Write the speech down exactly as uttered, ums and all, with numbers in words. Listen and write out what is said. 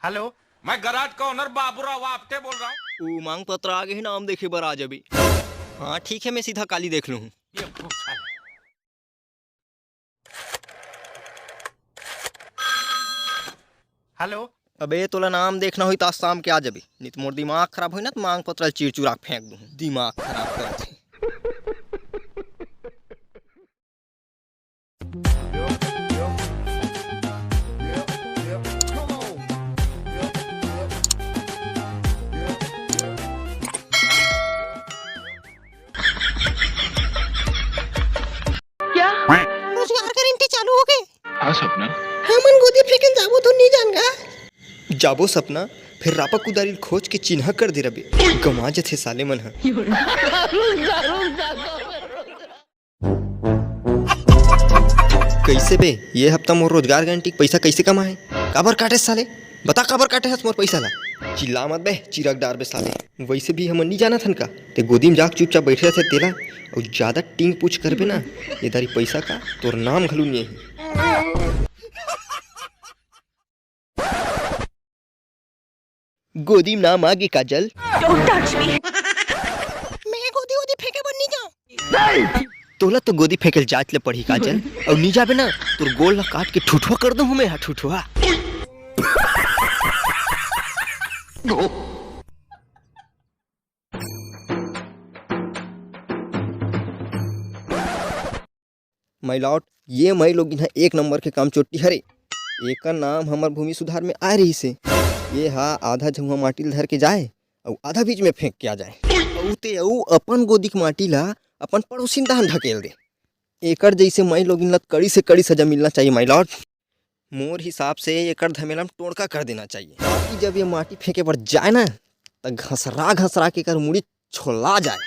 Hello, मैं garage का owner Baburao Apte बोल रहा हूँ। ओ, मांग पत्र आ गे हे, नाम देखे बर आ जाबे। हाँ, ठीक है, मैं सीधा काली देख लूँ। ये भूसा। हेलो। अबे, तोला नाम देखना होही त आज शाम के आ जाबे, नहीं तो मोर दिमाग खराब होही ना, त मांग पत्र ल चीर चुरा के फेंक दूँ। दिमाग खराब करत हे। क्या? रोजगार गारंटी चालू हो गे। हाँ सपना। हमन गोदी फेंके जाबो तो नहीं जान गा। जाबो सपना, फिर रापा कुदारी ल खोज के चिन्हा कर दे रबे। गमा जथे साले मन ह। कइसे बे, ये हफ्ता मोर रोजगार गारंटी के पइसा कइसे कमाए? काबर काटे साले? बता, काबर काटे हस मोर पइसा ला? चिल्ला मत बे, चिरक डारबे साले। वइसे भी हमन नी जानत हन का? ते गोदी म जाके चुपचाप बइठे रथे तेला, अउ जादा टींग पूछ करबे ना, ये दारी पइसा का तोर नाम घलो नी आही। गोदी म नाम आगे काजल। Don't touch me। मैं गोदी वोदी फेंके बर नी जांव। तोला तो गोदी फेंके ल जाच ले पड़ही काजल, अउ नी जाबे ना, तोर गोड़ ला काट के ठुठुआ कर दूं मैं, हाँ, ठुठुआ। My lord, ये मई लोगिन ह एक नंबर के काम चोट्टी हरे। एकर नाम हमर भूमि सुधार में आए रहिस हे। ये हा आधा झउहा माटी ल धर के जाए अउ आधा बीच में फेंक के आ जाए। अउ ते अउ अपन गोदी के माटी ला अपन पड़ोसिन डहन ढकेल दे। एकर जइसे मई लोगिन ला कड़ी से कड़ी सजा मिलना चाहिए, my lord। मोर हिसाब से एकर धमेला म टोड़का कर देना चाहिए, ताकि जब ये माटी फेंके बर जाए ना, त घसरा घसरा के एकर मुड़ी छोला जाए।